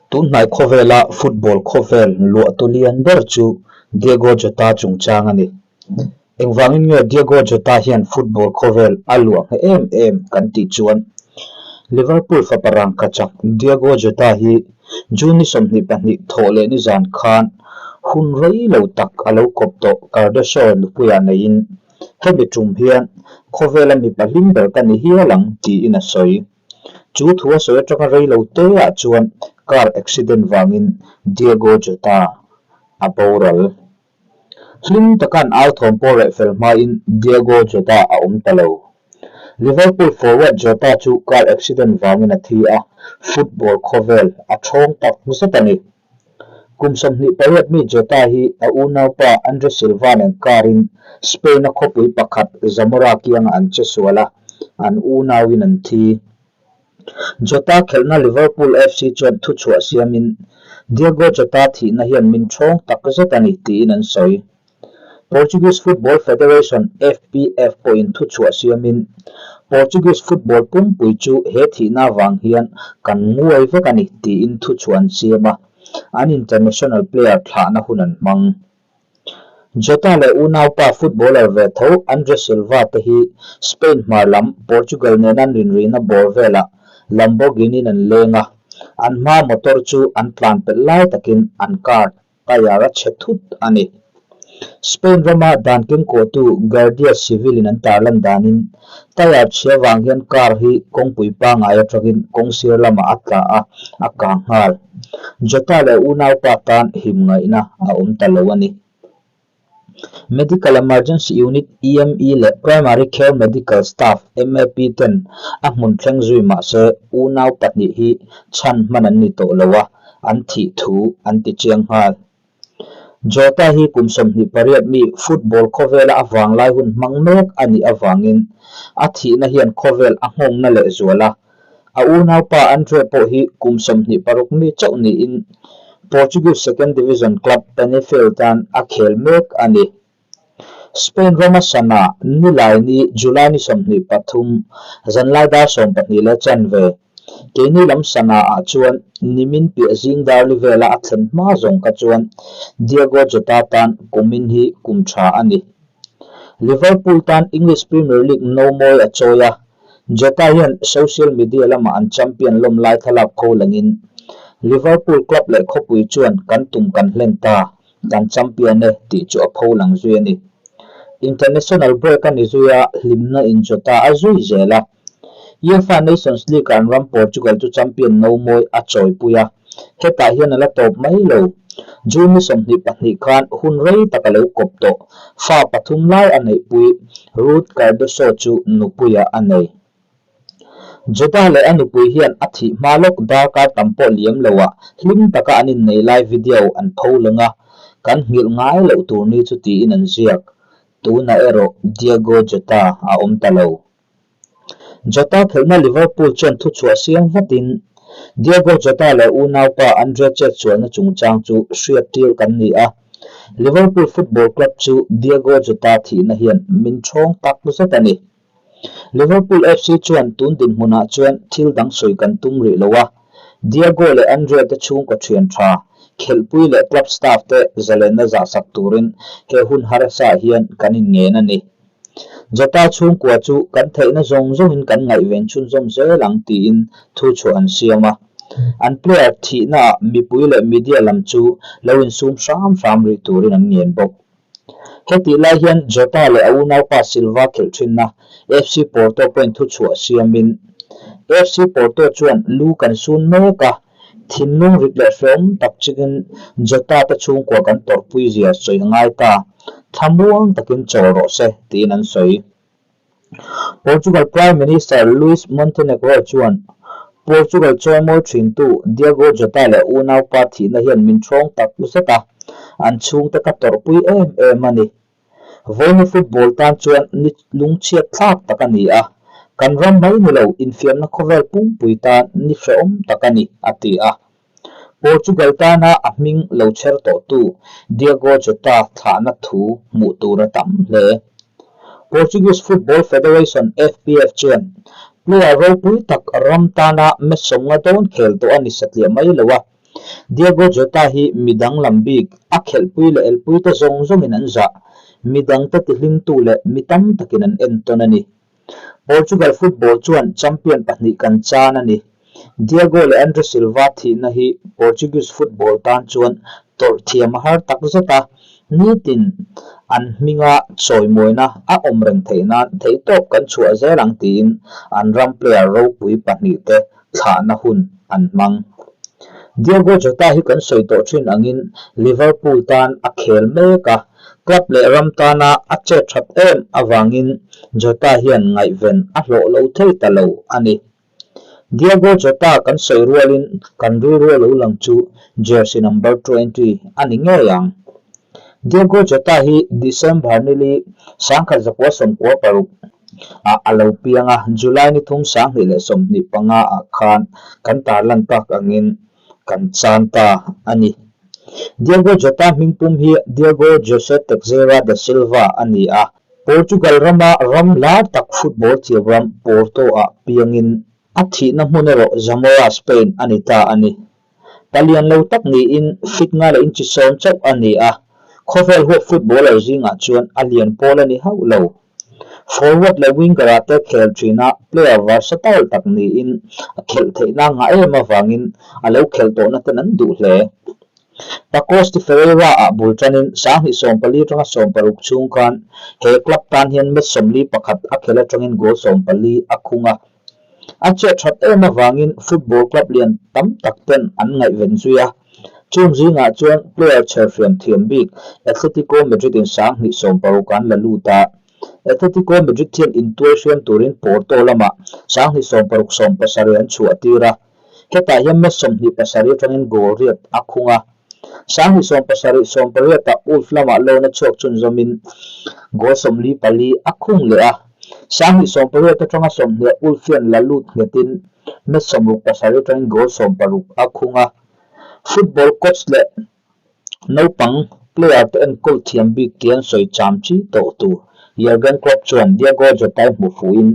Tunhnai khawvela football khawvel luahtu lian ber chu Diego Jota chungchang a ni. Engvangin nge Diego Jota hian football khawvel a luah ngheh em em kan tih chuan Liverpool fapa rangkachak Diego Jota hi June ni 22 thawh leh nizan khan hun rei lo tak a lo kawp tawh Cardoso nupuiah neiin hemi tum hian khawvela mipa hlim ber ka ni hial ang tiin a sawi. Chu thu a sawi atanga rei lo te ah chuan car accident vangin Diego Jota a boral. Hlim taka an au thawm pawh reh fel hmain Diego Jota a awm ta lo. Liverpool forward Jota chu car accident vangin a thi a, football khawvel a thawng tak zet a ni. Kum 28 mi Jota hi a unaupa Andre Silva nen car-in Spain-a khawpui pakhat Zamora kiangah an che sual a, an unauin an thi. Jota khelhna Liverpool FC chuan thuchhuah siamin, Diego Jota thihna hian min thawng tak zet a ni, tiin an sawi. Portuguese Football Federation, FPF, pawhin thuchhuah siamin, Portuguese football pumpui chu he thihna avang hian kan nguai vek a ni, tiin thuchhuah an siam a, an international player thlahna hun an hmang. Jota leh unaupa footballer ve tho Andre Silva te hi Spain hmar lam Portugal nena an rinrihna bawr velah Lamborghini-in an leng a, an hmaa motor chu an tlan pelh lai takin an car tyre a chhe thut a ni. Spain rama dan kengkawhtu Guardia Civil-in an tarlan danin tyre chhia vang hian car hi kawngpui pangngai atangin kawng sir lamah a tla a, a kang nghal. Jota leh unaupa tan him ngaihna a awm ta lo a ni. Medical Emergency Unit, EME, leh Primary Care Medical Staff, MAP, ten a hmun thleng zui mah se unau pahnih hi chhan hman an ni tawh lo a, an thih thu an ti chiang nghal. Jota hi kum 28 mi football khawvela a vanglai hun hmang mek a nih avangin a thihna hian khawvel a nghawngna leh zual a. A unaupa Andre pawh hi kum 26 mi chauh niin Portuguese second division club Penafiel tan a khel mek a ni. Spain rama sana nilai ni July ni 23 zanlai dar 12 leh chanve Keini lam sana ah chuan nimin piah zing darli vela a thlen hma zawng kha chuan Diego Jota tan kumin hi kum tha a ni. Liverpool tan English Premier League no mawi a chawi a, Jota hian social media lamah an champion lawm lai thlalak pho langin Liverpool club leh khawpui chuan kan tum kan hlen ta, kan champion e tih chu a pho lang zui a ni. International break a ni zui a, hlimna in Jota a zui zel a. UEFA Nations League-ah an ram Portugal chu champion no mawi a chawipui a, hetah hian a la tawp mai lo. June ni 22 khan hun rei tak a lo kawp tawh, fa pathum lai a neihpui Ruth Cardoso chu nupuiah a nei. Jota leh a nupui hian a thih hma lawk darkar tam pawh liam loah hlim taka an innei lai video an pho leng a, kan nghilh ngai loh tur ni chu tiin an ziak. Tunah erawh Diego Jota a awm ta lo. Jota khelhna Liverpool chuan thuchhuah siam vatin Diego Jota leh unaupa Andre chetsualna chungchang chu hriattir kan ni a, Liverpool Football Club chu Diego Jota thihna hian min thawng tak zet a ni. Liverpool FC chuan tun dinhmunah chuan thil dang sawi kan tum rih lo a, Diego leh Andre te chhungkaw thian tha, khelhpui leh club staff te zalenna zahsak turin he hun harsa hian kan inngen a ni. Jota chhungkua chu kan theihna zawng zawngin kan ngaihven chhunzawm zel ang tiin thu chhuah an siam a. An player thihnaah mipui leh media lam chu lo insum hram hram rih turin an ngen bawk. Hetih lai hian Jota leh a unaupa Silva khelh thinna FC Porto pawhin thu chhuah siamin FC Porto chuan lu kan sun mek a, thinlung rit leh hlawm tak chingin Jota te chhungkua kan tawrhpui zia sawi a ngai ta, thlamuang takin chawl rawh se tiin an sawi. Portugal Prime Minister Luis Montenegro chuan Portugal chawimawi thintu Diego Jota leh unaupa thihna hian min thawng tak zet a, an chhungte ka tawrhpui em em a ni. Vawiin football tan chuan ni lungchhiat thlak tak a ni a, kan ram mai ni lo infiamna khawvel pumpui tan ni hrehawm tak a ni, a ti a. Portugal tana a hming lo chher tawhtu Diego Jota thlahna thu hmuh tur a tam hle. Portuguese Football Federation, FPF, chuan. Player ropui tak ram tana match sawmnga dawn khel tawh a ni satliah mai lo a. Diogo Jota hi mi danglam bik, a khelhpui leh elpui te zawng zawngin an zah, mi dangte tihlimtu leh mi tam takin an entawn a ni. Portugal football chuan champion pahnih kan chan a ni. Diogo leh Andre Silva thihna hi Portuguese football tan chuan tawrh thiam a har tak zet a, nitin an hminga chawimawina a awm reng theih nan theihtawp kan chhuah zel ang tiin an ram player ropui pahnihte thlahna hun an hmang. Diogo Jota hi kan sawi tawh thin angin Liverpool tan a khel mek a, club leh ram tana a chet that em avangin Jota hian ngaihven a hlawh lo thei ta lo a ni. Diogo Jota kan sawi rualin kan rilru a lo lang chu jersey number 20 a ni ngei ang. Diogo Jota hi December nili 1996 ah a lo piang a, July ni thum 2025 ah khan kan tarlan tak angin kan chan ta a ni. Diogo Jota hmingpum hi Diogo Jose Teixeira da Silva a ni a, Portugal rama ram lar tak football thiam ram Porto-ah piangin a thihna hmun erawh Zamora, Spain a ni ta a ni. Palian lo tak niin fit nga leh inchi sawm chauh a ni a, khawvel huap footballer zingah chuan a lian pawl a ni hauh lo. Forward leh winger-ah te khel thina player versatile tak niin a khelh theihna ngah em avangin a lo khelh tawhna ten an duh hle. Pacos de Ferreira-ah bul tanin 2014 atanga 16 chhung khan he club tan hian match 41 a khelh atangin goal 14 a khung a. A chet that em avangin football club lian tam tak ten an ngaihven zui a. Chung zingah chuan player chher hriam thiam bik Atletico Madrid in 2016 an la lut a. Atletico Madrid hian intuai hriam turin Porto lamah 2016 17 an chhuah tir a. Hetah hian match 27 atangin goal riat a khung a. 2017 18 ah Wolves lamah loan a chhuak chhunzawmin goal 44 a khung leh a. 2018 atanga 20 Wolves hian la lut nghetin match 67 atangin goal 16 a khung a. Football coach leh naupang player te enkawl thiam bik tih an sawi cham chi tawh tur. Jurgen Klopp chuan Diogo Jota-i hmu fuhin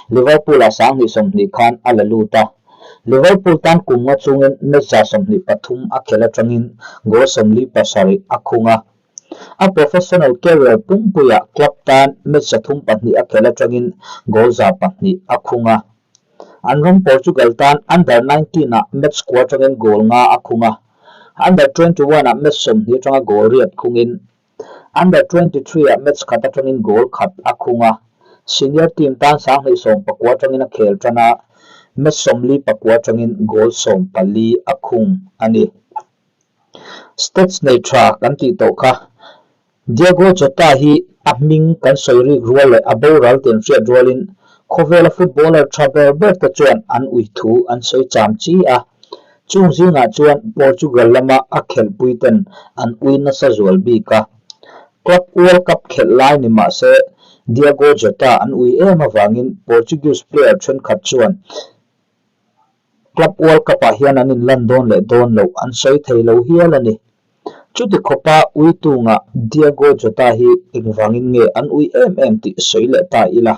Liverpool-ah 2020 khan a la lut a. Liverpool tan kum nga chungin match 23 a khelh atangin goal 47 a khung a. A professional career pumpuiah club tan match 32 a khelh atangin goal 2 a khung a. An ram Portugal tan Under 19 ah match kua atangin goal nga a khung a. Under 21 ah match 20 atanga goal riat khungin Under 23 ah match khat atangin goal khat a khung a. Senior team tan 2019 atangin a khel tan a, match 44 atangin goal 14 a khung a ni. Stats nei tha kan tih tawh kha. Diogo Jota hi a hming kan sawi rik rual leh a boral ten hriat rualin khawvela footballer tha ber ber te chuan an ui thu an sawi cham chi a. Chung zingah chuan Portugal lama a khelhpui ten an ui nasa zual bik a. Club World Cup khelh lai ni mah se Diogo Jota an ui em avangin Portuguese player thenkhat chuan Club World Cup-ah hian an inlan dawn leh dawn loh an sawi thei lo hial a ni. Chuti khawpa uitunga Diogo Jota hi engvangin nge an ui em em tih sawi leh ta ila.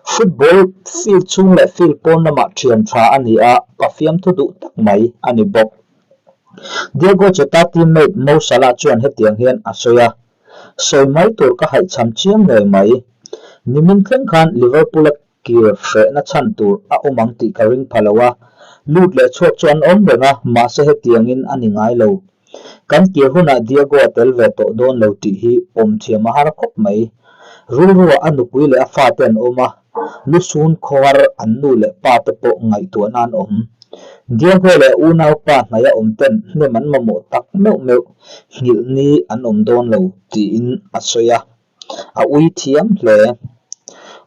Football field chhung leh field pawn lamah thian tha a ni a, pa fiamthu duh tak mai a ni bawk. Diogo Jota teammate Mo Salah chuan hetiang hian a sawi a, Sawi mai tur ka haihchham chiang ngei mai. Nimin thleng khan Liverpool-a Kir hrehna chhan tur a awm ang tih ka ring pha lo a, lut leh chhuak chu an awm reng a, mahse hetiangin a ni ngai lo. Kan kir hunah Diego a tel ve tawh dawn lo tih hi pawm thiam a har khawp mai. Rilruah a nupui leh a fate an awm a, lusun khawhar an nu leh pa te pawh ngaihtuahna an awm. Diego leh unaupa hnaia awm ten hnem an mamawh tak meuh meuh nghilh ni an awm dawn lo tiin a sawi a. A ui thiam hle.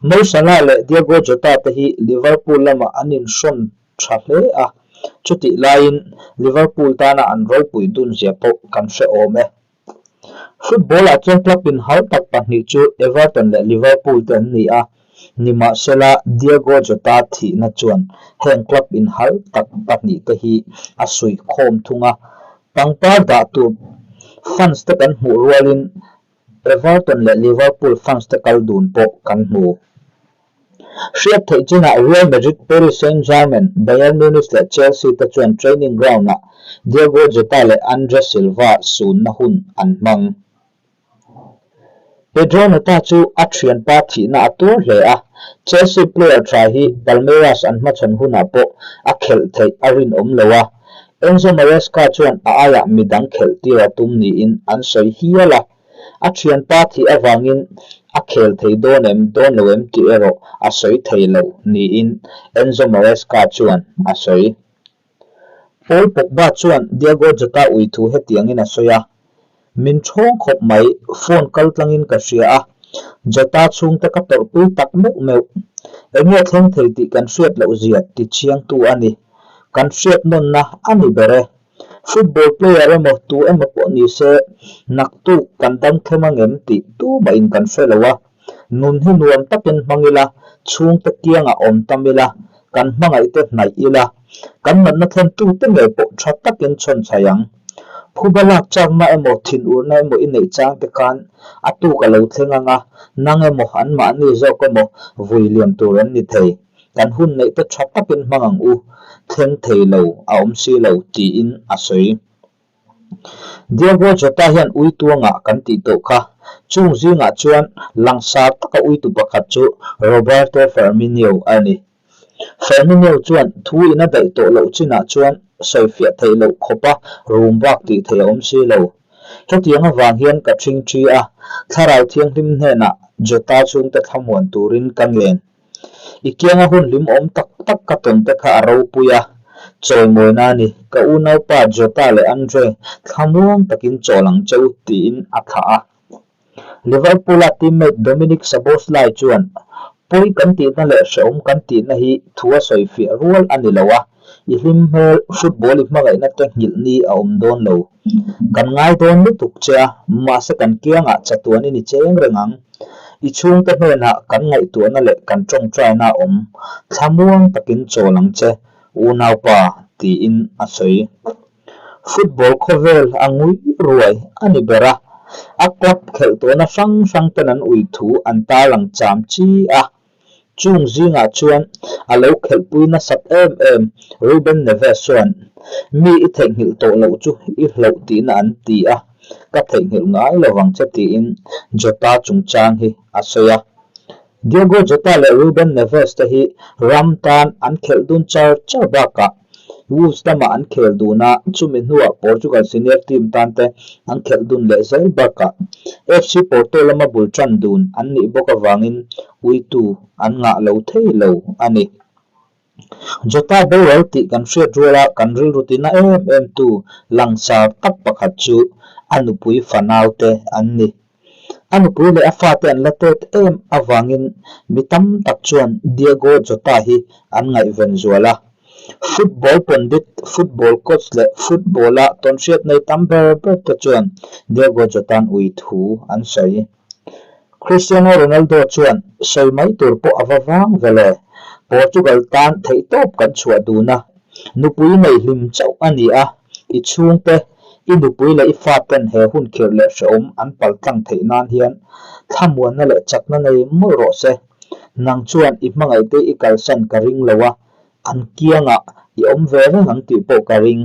Mo Salah leh Diogo Jota te hi Liverpool lamah an inhrawn tha hle a, chutih laiin Liverpool tana an ropui dun zia pawh kan hre awm e. Football-ah chuan club inhal tak pahnih chu Everton leh Liverpool te an ni a, nimahsela Diogo Jota thihna chuan heng club inhal tak pahnih te hi a suih khawm thung a, pangpar dah tur fans te kan hmuh rualin Everton leh Liverpool fans te kal dun pawh kan hmu. Hriat theih chinah Real Madrid, Paris Saint-Germain, Bayern Munich leh Chelsea te chuan training ground-ah Diogo Jota leh Andre Silva sunna hun an hmang. Pedro Neto chu a thianpa thihna a tur hle a, Chelsea player tha hi Palmeiras an hmachhawn hunah pawh a khelh theih a rinawm lo a, Enzo Maresca chuan a aiah midang khelh tir a tum niin an sawi hial a, a thianpa thih avangin a khel thei dawn em dawn lo em tih erawh a sawi thei lo niin Enzo Maresca chuan a sawi. Paul Pogba chuan Diogo Jota ui thu hetiangin a sawi a, Min ṭhawng khawp mai, phone kal tlangin ka hria a, Jota chhungte ka tawrhpui tak meuh meuh. Enge thleng thei tih kan hriat loh zia ti chiangtu a ni. Kan hriat nawnna a ni ber e. Football player emaw tu emaw pawh ni se, naktuk kan dam thleng angem tih tumahin kan hre lo a. Nun hi nuam takin hmang ila, chhungte kiangah awm tam ila, kan hmangaihte hnaih ila, kan natna thlentute ngei pawh tha takin chhawn chhai ang. Phuba lak chakna emaw thinurna emaw i neih changte khan a tuk a lo thleng ang a, nang emaw anmahni zawk emaw vui liam tur an ni thei. Kan hun neihte tha takin hmang ang u, thleng thei lo a awm si lo, tiin a sawi. Diogo Jota hian uituangah kan tih tawh kha. Chung zingah chuan langsar taka uitu pakhat chu Roberto Firmino a ni. Firmino chuan thu in a daih tawh loh chinah chuan sawifiah theih loh khawpa rum bak tih theih a awm si lo. Hetiang avang hian ka ṭhingṭhi a, Thlarau Thianghlim hnenah Jota chhungte thlamuan turin ka ngen. I kianga hun hlim awm tak tak ka tawn te kha a ropui a, chawimawina a ni. Ka unaupa Jota leh Andre thlamuang takin chawl ang che u, tiin a thlah a. Liverpool-a teammate Dominik Szoboszlai chuan, Pawi kan tihna leh hrehawm kan tihna hi thu a sawi fiah rual a ni lo a, i hlim hmel, football i hmangaihna te nghilh ni a awm dawn lo. Kan ngai dawn lutuk che a, mahse kan kiangah chatuanin i cheng reng ang. I chhungte hnenah kan ngaihtuahna leh kan tawngtaina a awm. Thlamuang takin chawl ang che, unaupa, tiin a sawi. Football khawvel a ngui ruai a ni ber a, a club khelh tawhna hrang hrang ten an ui thu an tarlang cham chi a. Chung zingah chuan a lo khelhpui nasat em em Ruben Neves chuan, Mi i theihnghilh tawh loh chu i hloh tihna an ti a, ka theihnghilh ngai lo vang che tiin Jota chungchang hi a sawi a. Diogo Jota leh Ruben Neves te hi ram tan an khelh dun char char bakah Wolves lamah an khel dun a, chumi hnuah Portugal senior team tan te an khelh dun leh zel bakah FC Porto lama bul tan dun an nih bawk avangin uitu an ngah lo thei lo a ni. Jota boral tih kan hriat ruala kan rilru tina em em tu langsar tak pakhat chu a nupui fanau te an ni. A nupui leh a fate an la tet em avangin mi tam tak chuan Diogo Jota hi an ngaihven zual a. Football pundit, football coach leh football-a tawnhriat nei tam ber ber te chuan Diogo Jota'n ui thu an sawi. Cristiano Ronaldo chuan sawi mai tur pawh a va vang ve le. Portugal tan theihtawp kan chhuah dun a, nupui nei hlim chauh a ni a, i chhungte, i nupui leh i faten he hun khirh leh hrehawm an paltlang theih nan hian thlamuanna leh chakna nei mawlh rawh se. Nang chuan i hmangaihte i kalsan ka ring lo a, an kiangah i awm ve reng ang tih pawh ka ring.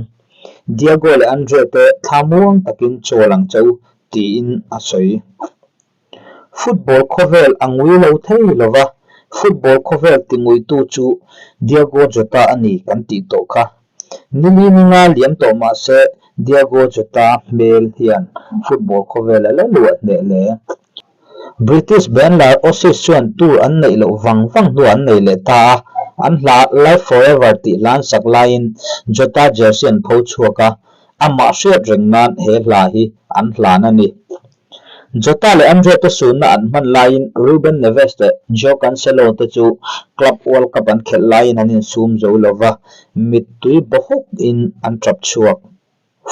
Diego leh Andre te thlamuang takin chawl ang che u, tiin a sawi. Football khawvel a ngui lo thei lo va, football khawvel ti nguitu chu Diogo Jota a ni kan tih tawh kha. Nili ninga liam tawh mah se Diogo Jota hmel hian football khawvel a la luah hneh hle. British band lar Oasis chuan tour an neih loh vang vang hnuah an nei leh ta a, an hla Live Forever tih hla an sak laiin Jota jersey an pho chhuak a, amah hriat reng nan he hla hi an hlan a ni. Jota leh Andre te sunna an hman laiin Ruben Neves leh Joao Cancelo te chu Club World Cup an khelh laiin an insum zo lo va, mittui bawhawk in an tap chhuak.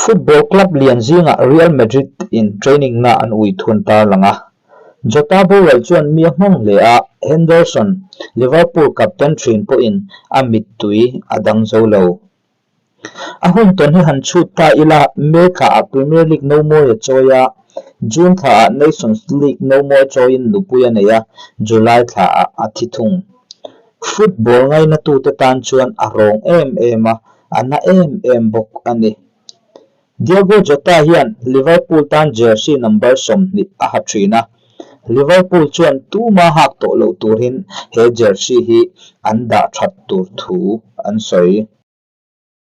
Football club lian zingah Real Madrid in training na an ui thun tarlang a. Jota boral chuan mi a hmang hle a, Henderson, Liverpool captain thin pawhin a mittui a dang zo lo. A hun tawn hi han chhut ta ila, May thlaah Premier League no mawi a chawi a, June thlaah Nations League no mawi chawiin nupui a nei a, July thlaah a thi thung. Football ngainatute tan chuan a rawng em em a, a na em em bawk a ni. Diogo Jota hian Liverpool tan jersey number 20 a ha thin a, Liverpool chuan tuma hak tawh loh turin he jersey hi an dah that tur thu an sawi.